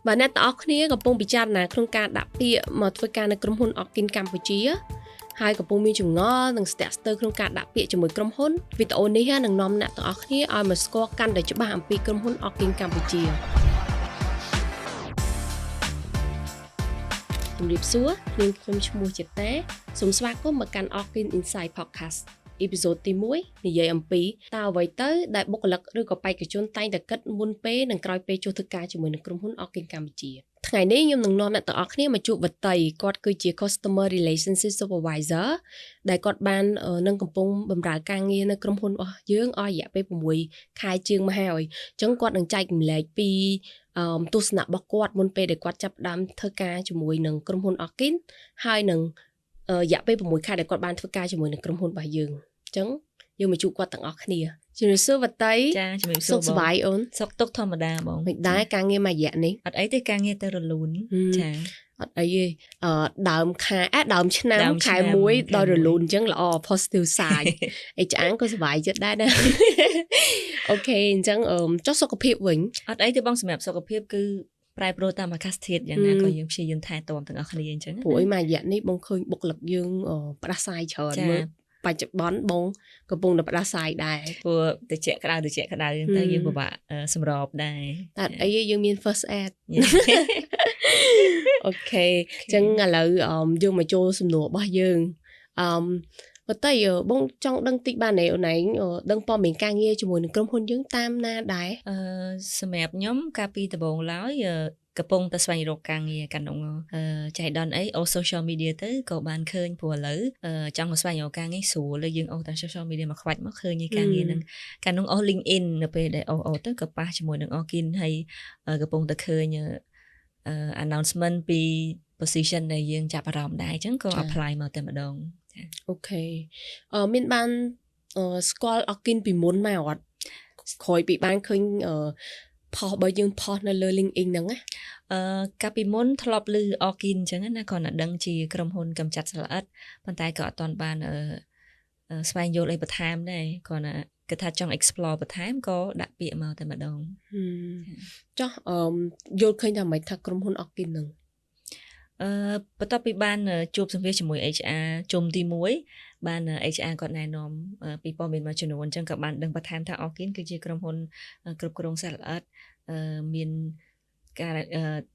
បាទអ្នកទាំងអស់គ្នាកំពុងពិចារណាក្នុងការដាក់ពាក្យមកធ្វើការនៅក្រុមហ៊ុន Orkin កម្ពុជាហើយកំពុងមានចម្ងល់និងស្ទាក់ស្ទើរក្នុងការដាក់ពាក្យជាមួយក្រុមហ៊ុនវីដេអូនេះនឹងនាំអ្នកទាំងអស់គ្នាឲ្យមកស្គាល់កាន់តែច្បាស់អំពីក្រុមហ៊ុន Orkin កម្ពុជាជំរាបសួរនាងខ្ញុំឈ្មោះចិតាសូមស្វាគមន៍មកកាន់ Orkin Insight Podcast episode ទី1និយាយអំពីតើអ្វីទៅដែលបុគ្គលិកឬក៏បេក្ខជនតែងតែគិតមុនពេលនិងក្រោយពេលចូលធ្វើការជាមួយនឹងក្រុមហ៊ុន Orkin កម្ពុជាថ្ងៃនេះខ្ញុំនឹងនាំអ្នកទាំងអស់គ្នាមកជួបវតីគាត់គឺជា Customer Relationship Supervisor ដែលគាត់បាននឹងកំពុងបម្រើការងារនៅក្រុមហ៊ុនរបស់យើងអស់រយៈពេល6ខែជាងមកហើយអញ្ចឹងគាត់នឹងចែករំលែកពីទស្សនៈរបស់គាត់មុនពេលដែលគាត់ចាប់ផ្ដើមធ្វើការជាមួយនឹងក្រុមហ៊ុន Orkin ហើយនឹងរយៈពេល6ខែដែលគាត់បានធ្វើការជាមួយនឹងក្រុមហ៊ុនរបស់យើងអញ្ចឹងយើងមកជួបគាត់ទាំងអស់គ្នាជំរាបសួរវតី ចាជំរាបសួរ។ សុខសប្បាយអូន? សុខទុក្ខធម្មតាបង។ មិនដែរការងារមួយរយៈនេះ? អត់អីទេការងារទៅរលូនចា។ អត់អីទេអឺដើមខែដើមឆ្នាំខែ1ដល់រលូនអញ្ចឹងល្អ positive side អីឆ្អាងក៏សប្បាយចិត្តដែរណា okay អញ្ចឹងចុះសុខភាពវិញ? អត់អីទេបងសម្រាប់សុខភាពគឺប្រែប្រួលតាមអាកាសធាតុយ៉ាងណាក៏យើងព្យាយាមថែទាំទាំងអស់គ្នាអញ្ចឹង។ ព្រោះអីមួយរយៈនេះបងឃើញបុគ្គលិកយើងផ្ដាសាយច្រើនមើលបច្ចុប្បន្នបងកំពុងតែផ្ដាសាយដែរ។ ព្រោះតិចក្តៅតិចក្តៅទៅយើងពិបាកសម្របដែរ។ តែអីយើងមាន first aid okay អញ្ចឹងឥឡូវយើងមកចូលសំណួររបស់យើងអឺប៉ុន្តែបងចង់ដឹងតិចបានទេអូនឯងដឹងព័ត៌មានការងារជាមួយនឹងក្រុមហ៊ុនយើងតាមណាដែរ? អឺសម្រាប់ខ្ញុំកាលពីដំបូងឡើយកំពុងតែស្វែងរកការងារកាលនោះចៃដន្យអីអូ social media ទៅក៏បានឃើញព្រោះឥឡូវចង់មកស្វែងរកការងារស្រួលលើយើងអូតែ social media មកខ្វាច់មកឃើញការងារហ្នឹងកាលនោះអូ LinkedIn នៅពេលដែលអូអូទៅក៏ប៉ះជាមួយនឹង Orkin ហើយកំពុងតែឃើញ announcement ពី position ដែលយើងចាប់អារម្មណ៍ដែរអញ្ចឹងក៏ apply មកតែម្ដង ចា okay អឺមានបានស្គាល់ Orkin ពីមុនមកអត់ក្រោយពីបានឃើញអឺផុសបើយើងផុសនៅលើ LinkedIn ហ្នឹងណា? អឺកាលពីមុនធ្លាប់ឮ Orkin អញ្ចឹងណាគ្រាន់តែដឹងជាក្រុមហ៊ុនកម្ចាត់សត្វល្អិតប៉ុន្តែក៏អត់ទាន់បានអឺស្វែងយល់អីបន្ថែមដែរគ្រាន់តែគិតថាចង់ explore បន្ថែមក៏ដាក់ពាក្យមកតែម្ដង។ ចុះអឺយល់ឃើញថាម៉េចថាក្រុមហ៊ុន Orkin ហ្នឹង? អឺបន្ទាប់ពីបានជួបសម្ភាសជាមួយ HR ជុំទី1បាន HR គាត់ណែនាំពីព័ត៌មានមួយចំនួនអញ្ចឹងក៏បានដឹងបន្ថែមថា Orkin គឺជាក្រុមហ៊ុនគ្រប់គ្រងសត្វល្អិតមានការ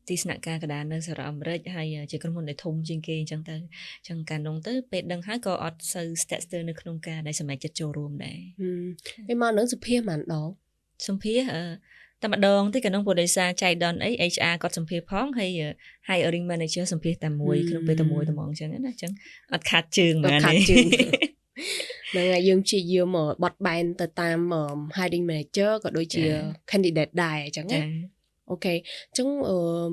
ទីស្នាក់ការកណ្ដាលនៅសហរដ្ឋអាមេរិកហើយជាក្រុមហ៊ុនដែលធំជាងគេអញ្ចឹងទៅអញ្ចឹងកាលនោះទៅពេលដឹងហើយក៏អត់សូវស្ទាក់ស្ទើរនៅក្នុងការដែលសម្រេចចិត្តចូលរួមដែរ។ ពេលមកនឹងសម្ភាសប៉ុន្មានដង? សម្ភាសតែម្ដងទេកាលនោះព្រោះដោយសារចៃដន្យអី HR គាត់សម្ភាសផងហើយ hiring manager សម្ភាសតែមួយក្នុងពេលតែមួយតែហ្មងអញ្ចឹងណាអញ្ចឹងអត់ខាតជើងហ្មងខាតជើងហ្នឹងហើយយើងព្យាយាមបត់បែនទៅតាម hiring manager ក៏ដូចជា candidate ដែរអញ្ចឹងណា okay អញ្ចឹង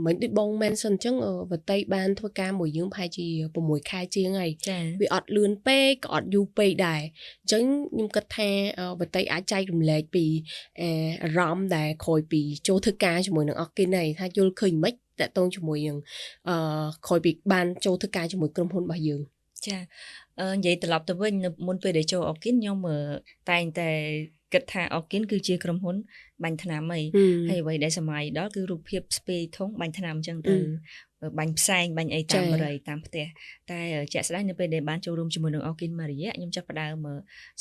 មិញដូចបង mention អញ្ចឹងវតីបានធ្វើការមួយយើងប្រហែលជា6ខែជាងហើយវាអត់លឿនពេកក៏អត់យូរពេកដែរអញ្ចឹងខ្ញុំគិតថាវតីអាចចែករំលែកពីអារម្មណ៍ដែលក្រោយពីចូលធ្វើការជាមួយនឹង Orkin ហើយថាយល់ឃើញមិនតាក់ទងជាមួយនឹងអឺក្រោយពីបានចូលធ្វើការជាមួយក្រុមហ៊ុនរបស់យើង? ចានិយាយត្រឡប់ទៅវិញនៅមុនពេលដែលចូល Orkin ខ្ញុំតែងតែគិតថា Orkin គឺជាក្រុមហ៊ុនបាញ់ថ្នាំអីហើយអ្វីដែលសម័យដល់គឺរូបភាពស្ពេធុងបាញ់ថ្នាំអញ្ចឹងទៅបាញ់ផ្សែងបាញ់អីតាមបរិយតាមផ្ទះតែជាក់ស្ដែងនៅពេលដែលបានចូលរួមជាមួយនឹង Orkin មួយរយៈខ្ញុំចាប់ផ្ដើម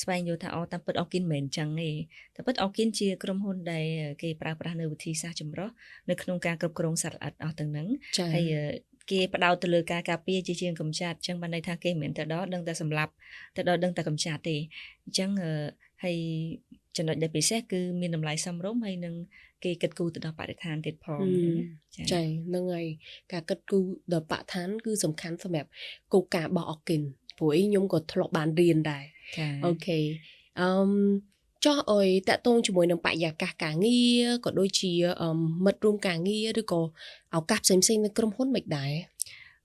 ស្វែងយល់ថាអូតាមពិត Orkin មិនមែនអញ្ចឹងទេតាមពិត Orkin ជាក្រុមហ៊ុនដែលគេប្រើប្រាស់នៅវិធីសាស្ត្រចម្រុះនៅក្នុងការគ្រប់គ្រងសត្វល្អិតអស់ទាំងហ្នឹងហើយគេផ្ដោតទៅលើការការពារជាជាងកម្ចាត់អញ្ចឹងបានន័យថាគេមិនមែនទៅដល់ដឹងតែសម្លាប់ទៅដល់ដឹងតែកម្ចាត់ទេអញ្ចឹងហើយចំណុចដែលពិសេសគឺមានតម្លៃសមរម្យហើយនឹងគេគិតគូរទៅដល់បរិស្ថានទៀតផង។ ចាហ្នឹងហើយការគិតគូរដល់បរិស្ថានគឺសំខាន់សម្រាប់គោលការណ៍របស់ Orkin ព្រោះអីខ្ញុំក៏ធ្លាប់បានរៀនដែរ okay អឺមចោះអុយតាក់ទងជាមួយនឹងបរិយាកាសការងារក៏ដូចជាមិត្តរួមការងារឬក៏ឱកាសផ្សេងៗនៅក្រុមហ៊ុនមិនដែរ?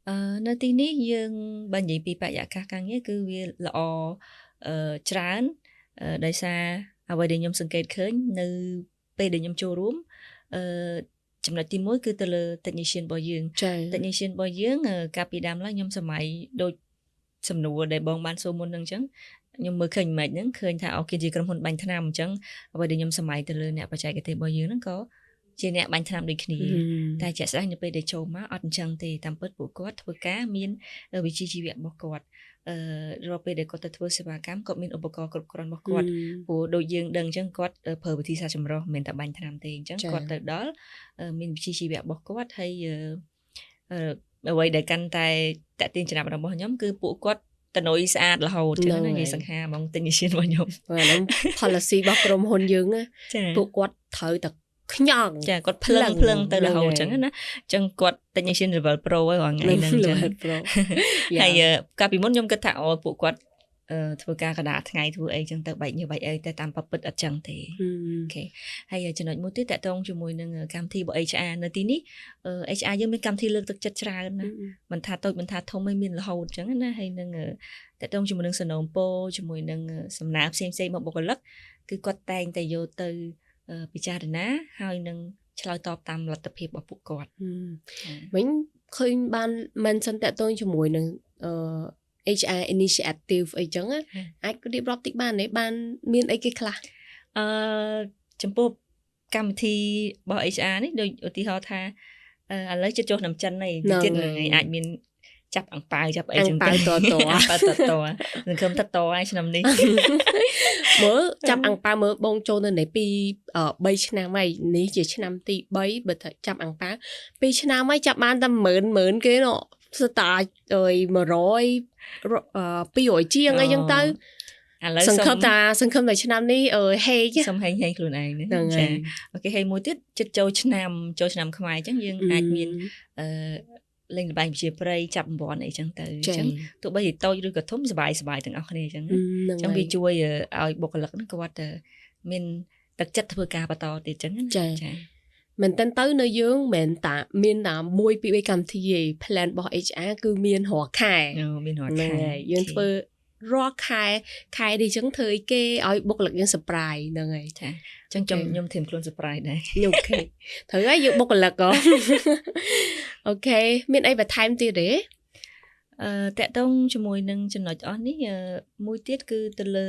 អឺនៅទីនេះយើងបើនិយាយពីបរិយាកាសការងារគឺវាល្អអឺច្រើនដោយសារអ្វីដែលខ្ញុំសង្កេតឃើញនៅពេលដែលខ្ញុំចូលរួមអឺចំណុចទី1គឺទៅលើ technician របស់យើង technician របស់យើងកាលពីដើមឡើយខ្ញុំសម័យដូចសំណួរដែលបងបានសួរមុនហ្នឹងអញ្ចឹងខ្ញុំមើលឃើញមិនហ្នឹងឃើញថាអូគេជាក្រុមហ៊ុនបាញ់ថ្នាំអញ្ចឹងអ្វីដែលខ្ញុំសម័យទៅលើអ្នកបច្ចេកទេសរបស់យើងហ្នឹងក៏ ជាអ្នកបាញ់ថ្នាំដូចគ្នាតែជាក់ស្ដែងនៅពេលដែលចូលមកអត់អញ្ចឹងទេតាមពិតពួកគាត់ធ្វើការមានវិជ្ជាជីវៈរបស់គាត់រាល់ពេលដែលគាត់ទៅធ្វើសេវាកម្មគាត់មានឧបករណ៍គ្រប់គ្រាន់របស់គាត់ព្រោះដូចយើងដឹងអញ្ចឹងគាត់ប្រើវិធីសាស្ត្រចម្រុះមិនមែនតែបាញ់ថ្នាំទេអញ្ចឹងគាត់ទៅដល់មានវិជ្ជាជីវៈរបស់គាត់ហើយអ្វីដែលកាន់តែតាក់ទាញចំណាប់អារម្មណ៍របស់ខ្ញុំគឺពួកគាត់តនុយស្អាតរហូតចឹងណានិយាយសង្ហាហ្មងទិញឈានរបស់ខ្ញុំ អាហ្នឹង policy របស់ក្រុមហ៊ុនយើងណាពួកគាត់ត្រូវតែខ្ញង ចាគាត់ភ្លឹងភ្លឹងទៅរហូតចឹងណាចឹងគាត់ technician level pro ហើយរាល់ថ្ងៃហ្នឹងចឹង level pro ហើយកាលពីមុនខ្ញុំគិតថាអូពួកគាត់ធ្វើការកដាថ្ងៃធ្វើអីចឹងទៅបែកញើសបែកអីតែតាមពិតអត់ចឹងទេokay ហើយចំណុចមួយទៀតតកតងជាមួយនឹងកម្មវិធីរបស់ HR នៅទីនេះ HR យើងមានកម្មវិធីលើកទឹកចិត្តច្រើនណាមិនថាតូចមិនថាធំឯងមានរហូតចឹងណាហើយនឹងតកតងជាមួយនឹងសំណូមពរជាមួយនឹងសំណើផ្សេងផ្សេងមកបុគ្គលិកគឺគាត់តែងតែយកទៅពិចារណាហើយនឹងឆ្លើយតបតាមលទ្ធភាពរបស់ពួកគាត់ វិញឃើញបាន mention តកតងជាមួយនឹងអឺ HR initiative អីចឹងអាចរៀបរាប់តិចបានទេបានមានអីគេខ្លះ ចំពោះកម្មវិធីរបស់ HR នេះដូចឧទាហរណ៍ថាឥឡូវជិតចូលឆ្នាំចិនហើយទៀតថ្ងៃអាចមានចាប់អាំងប៉ាវចាប់អីចឹង ទៅតត អាំងប៉ាវតតសង្ឃឹមថាតហើយឆ្នាំនេះ មើលចាប់អាំងប៉ាវមើលបងចូលនៅនេះពី3ឆ្នាំហើយនេះជាឆ្នាំទី3បើថាចាប់អាំងប៉ាវ2ឆ្នាំហើយចាប់បានតែ10000 10000គេនោះស្តាអើយ100 200ជាងអីចឹងទៅ ឥឡូវ សង្ឃឹមថាសង្ឃឹមថាឆ្នាំនេះអឺហេក សុំហេងហេងខ្លួនឯងណាចា okay ហើយមួយទៀតចិត្តចូលឆ្នាំចូលឆ្នាំខ្មែរអញ្ចឹងយើងអាចមានអឺលេងល្បែងប្រជាប្រិយចាប់រង្វាន់អីចឹងទៅអញ្ចឹងទោះបីជាតូចឬក៏ធំសบายសบายទាំងអស់គ្នាអញ្ចឹងអញ្ចឹងវាជួយឲ្យបុគ្គលិកហ្នឹងគាត់មានទឹកចិត្តធ្វើការបន្តទៀតអញ្ចឹងណា ចាចាមែនតើទៅនៅយើងមិនតាមានតែ1 2 3កម្មវិធីទេ plan របស់ HR គឺមានរាល់ខែ មានរាល់ខែ យើងធ្វើរាល់ខែខែនេះអញ្ចឹងធ្វើអីគេឲ្យបុគ្គលិកយើង surprise ហ្នឹងហើយ ចាអញ្ចឹងខ្ញុំខ្ញុំធៀមខ្លួន surprise ដែរ okay ត្រូវហើយយើងបុគ្គលិកហ៎ okay មានអីបន្ថែមទៀតទេ តកតងជាមួយនឹងចំណុចអស់នេះមួយទៀតគឺទៅលើ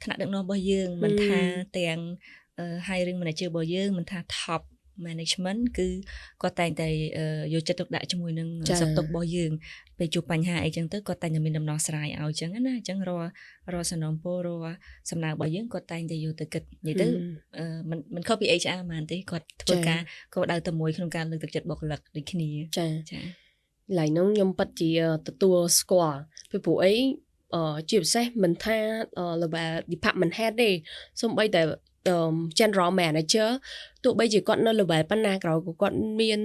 ថ្នាក់ដឹកនាំរបស់យើងមិនថាទាំង hiring manager របស់យើងមិនថា top management គឺគាត់តែងតែយកចិត្តទុកដាក់ជាមួយនឹងសុខទុក្ខរបស់យើងពេលជួបបញ្ហាអីចឹងទៅគាត់តែងតែមានដំណោះស្រាយឲ្យចឹងណាអញ្ចឹងរាល់រាល់សំណូមពររាល់សំណើរបស់យើងគាត់តែងតែយកទៅគិតនិយាយទៅមិនមិនខុសពី HR ហ្មងទេគាត់ធ្វើការគោលដៅតែមួយក្នុងការលើកទឹកចិត្តបុគ្គលិកដូចគ្នា ចា ចា ឡើយនោះខ្ញុំពិតជាទទួលស្គាល់ពីព្រោះអីជាពិសេសមិនថា level department head ទេសូម្បីតែ general manager ទោះបីជាគាត់នៅ level ប៉ុណ្ណាក្រោយក៏គាត់មាន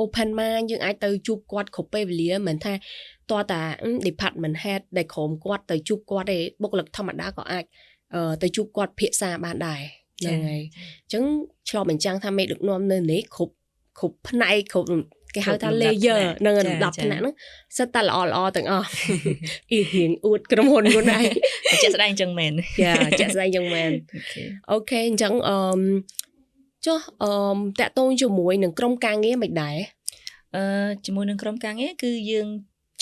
open mind យើងអាចទៅជួបគាត់គ្រប់ពេលវេលាមិនថាតើតា department head ដែលក្រុមគាត់ទៅជួបគាត់ទេបុគ្គលិកធម្មតាក៏អាចទៅជួបគាត់ភាសាបានដែរហ្នឹងហើយអញ្ចឹងឆ្លប់បញ្ចាំងថាមេដឹកនាំនៅនេះគ្រប់គ្រប់ផ្នែកគ្រប់គេហៅថា layer នឹងលំដាប់ថ្នាក់ហ្នឹងសិតតែល្អល្អទាំងអស់អ៊ីរៀងអួតក្រុមហ៊ុនខ្លួនឯង ជាក់ស្ដែងចឹងមែន ចាជាក់ស្ដែងចឹងមែន okay អញ្ចឹងអឺចុះអឺតាក់ទងជាមួយនឹងក្រុមការងារមិនដែរ ជាមួយនឹងក្រុមការងារគឺយើង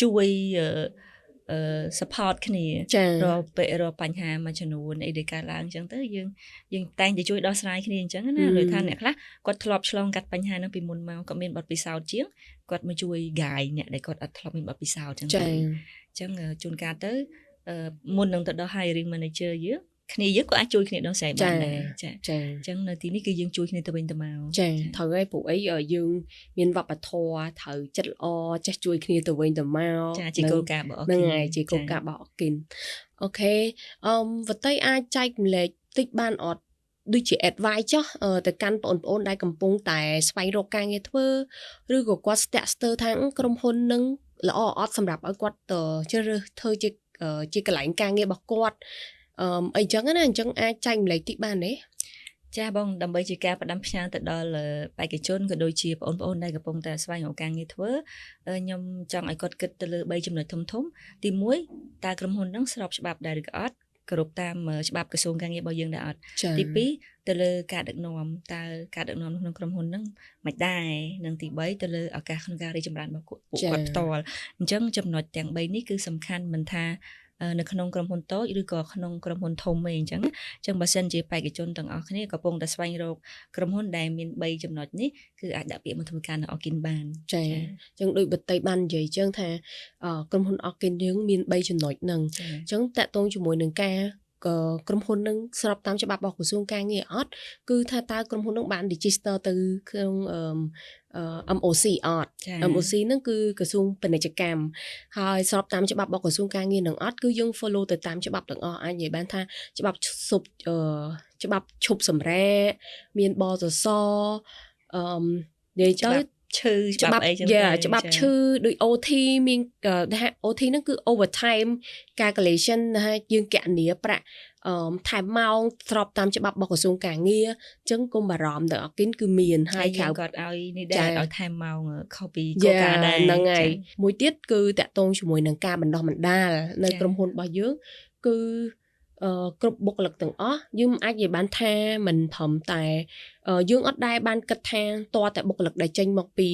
ជួយអឺ support គ្នារាល់ពេលរាល់បញ្ហាមួយចំនួនអីដែលកើតឡើងអញ្ចឹងទៅយើងយើងតែងតែជួយដោះស្រាយគ្នាអញ្ចឹងណាដូចថាអ្នកខ្លះគាត់ធ្លាប់ឆ្លងកាត់បញ្ហាហ្នឹងពីមុនមកគាត់មានបទពិសោធន៍ជាងគាត់មកជួយ guide អ្នកដែលគាត់អត់ធ្លាប់មានបទពិសោធន៍អញ្ចឹងទៅអញ្ចឹងជួនកាលទៅមុននឹងទៅដល់ hiring manager យើងគ្នាយើងក៏អាចជួយគ្នាដោះស្រាយបានដែរចា ចា អញ្ចឹងនៅទីនេះគឺយើងជួយគ្នាទៅវិញទៅមក ចាត្រូវហើយព្រោះអីយើងមានវប្បធម៌ត្រូវចិត្តល្អចេះជួយគ្នាទៅវិញទៅមក ចាជាគោលការណ៍របស់ ហ្នឹងហើយជាគោលការណ៍របស់អគិន okay អឺវតីអាចចែករំលែកតិចបានអត់ដូចជា advice ចុះទៅកាន់បងប្អូនដែលកំពុងតែស្វែងរកការងារធ្វើឬក៏គាត់ស្ទាក់ស្ទើរថាក្រុមហ៊ុននឹងល្អអត់សម្រាប់ឲ្យគាត់ទៅជ្រើសរើសធ្វើជាជាកន្លែងការងាររបស់គាត់អឺអីចឹងណាអញ្ចឹងអាចចែករំលែកតិចបានទេ ចាបងដើម្បីជាការផ្ដាំផ្ញើទៅដល់បេក្ខជនក៏ដូចជាបងប្អូនដែលកំពុងតែស្វែងរកការងារធ្វើខ្ញុំចង់ឲ្យគាត់គិតទៅលើ3ចំណុចធំធំទី1តើក្រុមហ៊ុនហ្នឹងស្របច្បាប់ដែរឬក៏អត់គោរពតាមច្បាប់ក្រសួងការងាររបស់យើងដែរអត់ទី2ទៅលើការដឹកនាំតើការដឹកនាំក្នុងក្រុមហ៊ុនហ្នឹងមិនដែរនិងទី3ទៅលើឱកាសក្នុងការរីកចម្រើនរបស់ពួកគាត់ផ្ទាល់អញ្ចឹងចំណុចទាំង3នេះគឺសំខាន់មិនថា នៅក្នុងក្រុមហ៊ុនតូចឬក៏ក្នុងក្រុមហ៊ុនធំឯងអញ្ចឹងអញ្ចឹងបើសិនជាបេក្ខជនទាំងអស់គ្នាកំពុងតែស្វែងរកក្រុមហ៊ុនដែលមាន3ចំណុចនេះគឺអាចដាក់ពាក្យមកធ្វើការនៅ Orkin បាន។ ចាអញ្ចឹងដូចបតីបាននិយាយអញ្ចឹងថាក្រុមហ៊ុន Orkin យើងមាន3ចំណុចហ្នឹងអញ្ចឹងតាក់ទងជាមួយនឹងការក៏ក្រុមហ៊ុននឹងស្របតាមច្បាប់របស់ក្រសួងការងារអត់គឺថាតើក្រុមហ៊ុននឹងបាន register ទៅក្នុង MOC អត់ MOC ហ្នឹងគឺក្រសួងពាណិជ្ជកម្មហើយស្របតាមច្បាប់របស់ក្រសួងការងារនឹងអត់គឺយើង follow ទៅតាមច្បាប់ទាំងអស់អាចនិយាយបានថាច្បាប់សុបច្បាប់ឈប់សម្រាកមានបសសអឺនិយាយទៅ ឈឺច្បាប់អីចឹង ទៅច្បាប់ឈឺដូច OT មានថា OT ហ្នឹងគឺ overtime calculation ណាយើងគណនាប្រាក់អឺថែមម៉ោងស្របតាមច្បាប់របស់ក្រសួងការងារអញ្ចឹងកុំបារម្ភទៅអគិនគឺមានហើយក្រៅគាត់ឲ្យនេះដែរឲ្យថែមម៉ោងខុសពីគោលការណ៍ដែរ ហ្នឹងហើយមួយទៀតគឺតាក់ទងជាមួយនឹងការបណ្ដោះបណ្ដាលនៅក្រុមហ៊ុនរបស់យើងគឺអឺគ្រប់បុគ្គលិកទាំងអស់យើងអាចនិយាយបានថាមិនត្រឹមតែយើងអត់ដែលបានគិតថាតើតែបុគ្គលិកដែលចេញមកពី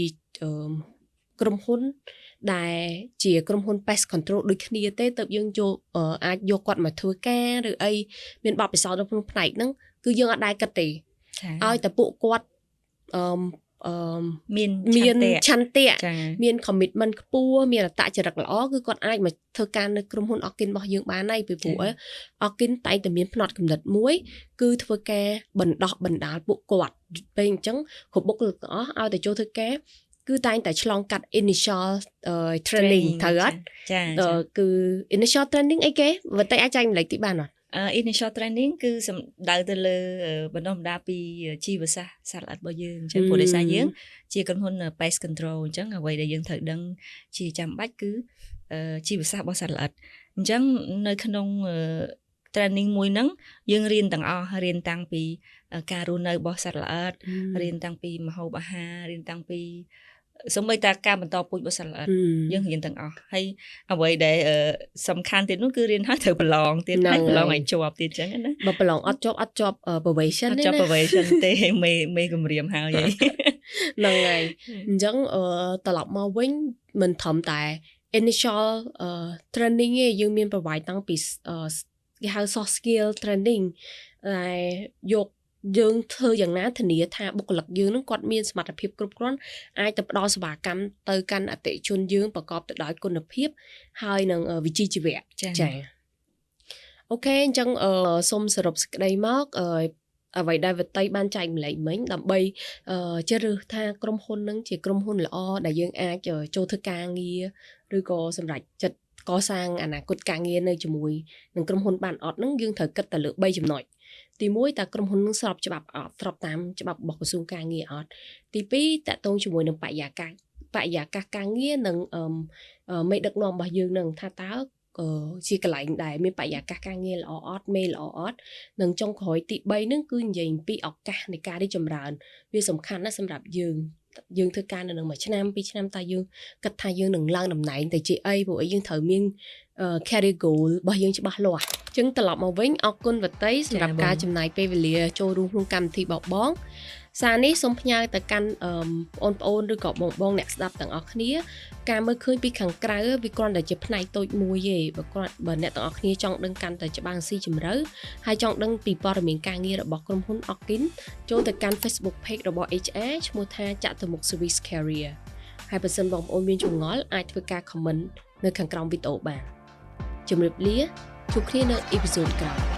ក្រុមហ៊ុនដែលជាក្រុមហ៊ុន pest control ដូចគ្នាទេទៅយើងយកអាចយកគាត់មកធ្វើការឬអីមានបទពិសោធន៍នៅក្នុងផ្នែកហ្នឹងគឺយើងអត់ដែលគិតទេឲ្យតែពួកគាត់អឺអឺ មាន មានឆន្ទៈមាន commitment ខ្ពស់មានអត្តចរិតល្អគឺគាត់អាចមកធ្វើការនៅក្រុមហ៊ុន Orkin របស់យើងបានហើយពីព្រោះ Orkin តែងតែមានផ្នត់គំនិតមួយ គឺធ្វើការបណ្ដោះបណ្ដាលពួកគាត់ពេលអញ្ចឹងគ្រប់បុគ្គលិកទាំងអស់ឲ្យតែចូលធ្វើការគឺតែងតែឆ្លងកាត់ initial training ត្រូវអត់ ចា គឺ initial training អីគេបើតែអាចចែករំលែកតិចបានអត់ Initial training គឺសំដៅទៅលើបណ្ដុះបណ្ដាលពីជីវសាស្ត្រសត្វល្អិតរបស់យើងអញ្ចឹងព្រោះដោយសារយើងជាក្រុមហ៊ុន pest control អញ្ចឹងអ្វីដែលយើងត្រូវដឹងជាចាំបាច់គឺជីវសាស្ត្ររបស់សត្វល្អិតអញ្ចឹងនៅក្នុង training មួយហ្នឹងយើងរៀនទាំងអស់រៀនតាំងពីការរស់នៅរបស់សត្វល្អិតរៀនតាំងពីម្ហូបអាហាររៀនតាំងពីសូម្បីតែការបន្តពូជរបស់សត្វល្អិតយើងរៀនទាំងអស់ហើយអ្វីដែលសំខាន់ទៀតនោះគឺរៀនហើយត្រូវប្រឡងទៀតហើយប្រឡងឲ្យជាប់ទៀតចឹងណា បើប្រឡងអត់ជាប់អត់ជាប់ probation អត់ជាប់ probation ទេមេមេគម្រាមហើយ ហ្នឹងហើយអញ្ចឹងត្រឡប់មកវិញមិនត្រឹមតែ initial training ទេយើងមាន provide តាំងពីគេហៅ soft skill training ដែលយកយើងធ្វើយ៉ាងណាធានាថាបុគ្គលិកយើងនឹងគាត់មានសមត្ថភាពគ្រប់គ្រាន់អាចទៅផ្ដល់សេវាកម្មទៅកាន់អតិថិជនយើងប្រកបទៅដោយគុណភាពហើយនឹងវិជ្ជាជីវៈចា OK អញ្ចឹងសូមសរុបសេចក្តីមកអ្វីដែលវតីបានចែករំលែកមិញដើម្បីជ្រើសរើសថាក្រុមហ៊ុននឹងជាក្រុមហ៊ុនល្អដែលយើងអាចចូលធ្វើការងារឬក៏សម្រេចចិត្តកសាងអនាគតការងារនៅជាមួយនឹងក្រុមហ៊ុនបានអត់នឹងយើងត្រូវគិតតែលើ3ចំណុចទី1តើក្រុមហ៊ុននឹងស្របច្បាប់អត់ស្របតាមច្បាប់របស់ក្រសួងការងារអត់ទី2តាក់ទងជាមួយនឹងបរិយាកាសបរិយាកាសការងារនិងមេដឹកនាំរបស់យើងនឹងថាតើជាកន្លែងដែលមានបរិយាកាសការងារល្អអត់មេល្អអត់និងចុងក្រោយទី3ហ្នឹងគឺនិយាយអំពីឱកាសនៃការរីកចម្រើនវាសំខាន់ណាស់សម្រាប់យើងយើងធ្វើការនៅនឹងមួយឆ្នាំពីរឆ្នាំតើយើងគិតថាយើងនឹងឡើងតំណែងទៅជាអីព្រោះអីយើងត្រូវមាន career goal របស់យើងច្បាស់លាស់អញ្ចឹងត្រឡប់មកវិញអរគុណវតីសម្រាប់ការចំណាយពេលវេលាចូលរួមក្នុងកម្មវិធីបបងសារនេះសូមផ្ញើទៅកាន់បងប្អូនឬក៏បងបងអ្នកស្ដាប់ទាំងអស់គ្នាការមើលឃើញពីខាងក្រៅវាគ្រាន់តែជាផ្នែកតូចមួយទេបើគ្រាន់បើអ្នកទាំងអស់គ្នាចង់ដឹងកាន់តែច្បាស់ស៊ីជម្រៅហើយចង់ដឹងពីព័ត៌មានការងាររបស់ក្រុមហ៊ុន Orkin ចូលទៅកាន់ Facebook Page របស់ HR ឈ្មោះថាចតុមុខ Service Career ហើយបើសិនបងប្អូនមានចម្ងល់អាចធ្វើការ comment នៅខាងក្រោមវីដេអូបានជម្រាបលាជួបគ្នានៅepisode ក្រោយ។